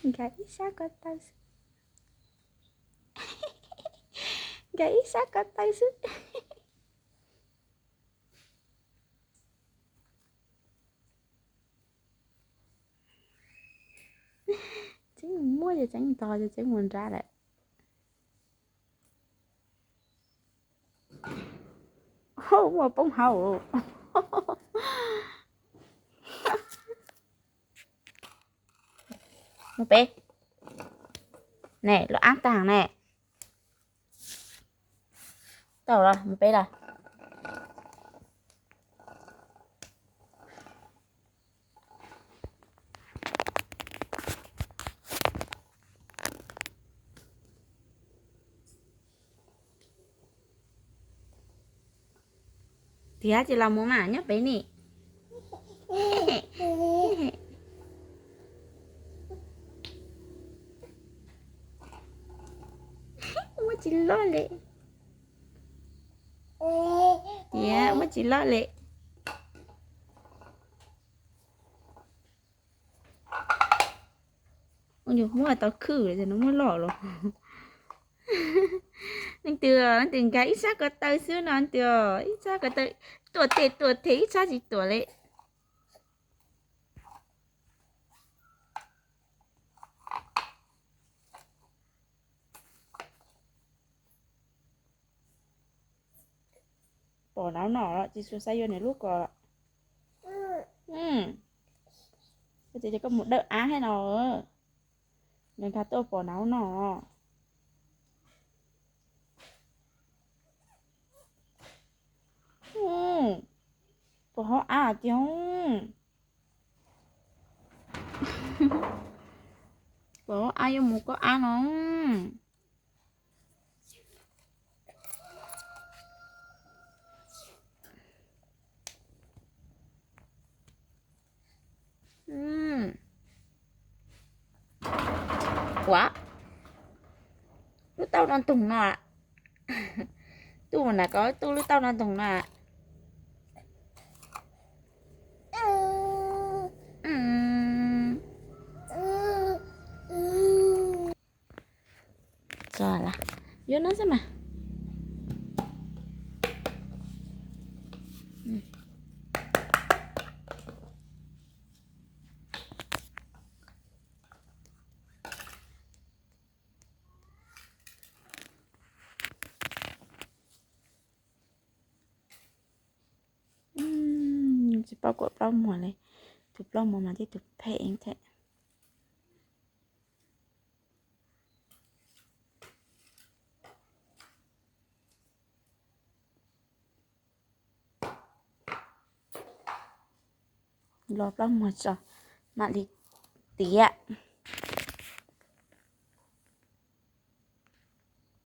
Nkag ib sab ko taw xwb. Nkag ib sab ko taw xwb. Tseeb muab ces Tseeb ntog ces Tseeb mus nrad lawm. Muaj poob hauv. Mus pem. Ne, lub ab tag ne. Tau los, mus pem los. Tiav ces los mus mas nyob pem ni. Muaj tsis loj li. Tiav, muaj tsis loj li. Ua nyuag muab tau khwb ces nws muab loj los. Leej twg, leej twg nkag ib sab ko taw xwb no leej twg, ib sab ko taw tuam them tuam them ib sab tsis tuam li. Pom nov no los tsis xav yuav nws lub ko. Koj txiv tias koj mus dawb ab thiab no. Nws nkag tuaj pom nov no. Pom hauv av tiag. Pom hauv av yuav mus koj av no. Ua, lub taub no ntoog no. Tuaj mus nram ko tuaj lub taub no ntoog no. Tso, yuav no xwb mas. Tsis paub kuam plaub muag li. Tus plaub muag mas tib tug phem thiab. Los plaub muag tso mam li tiav.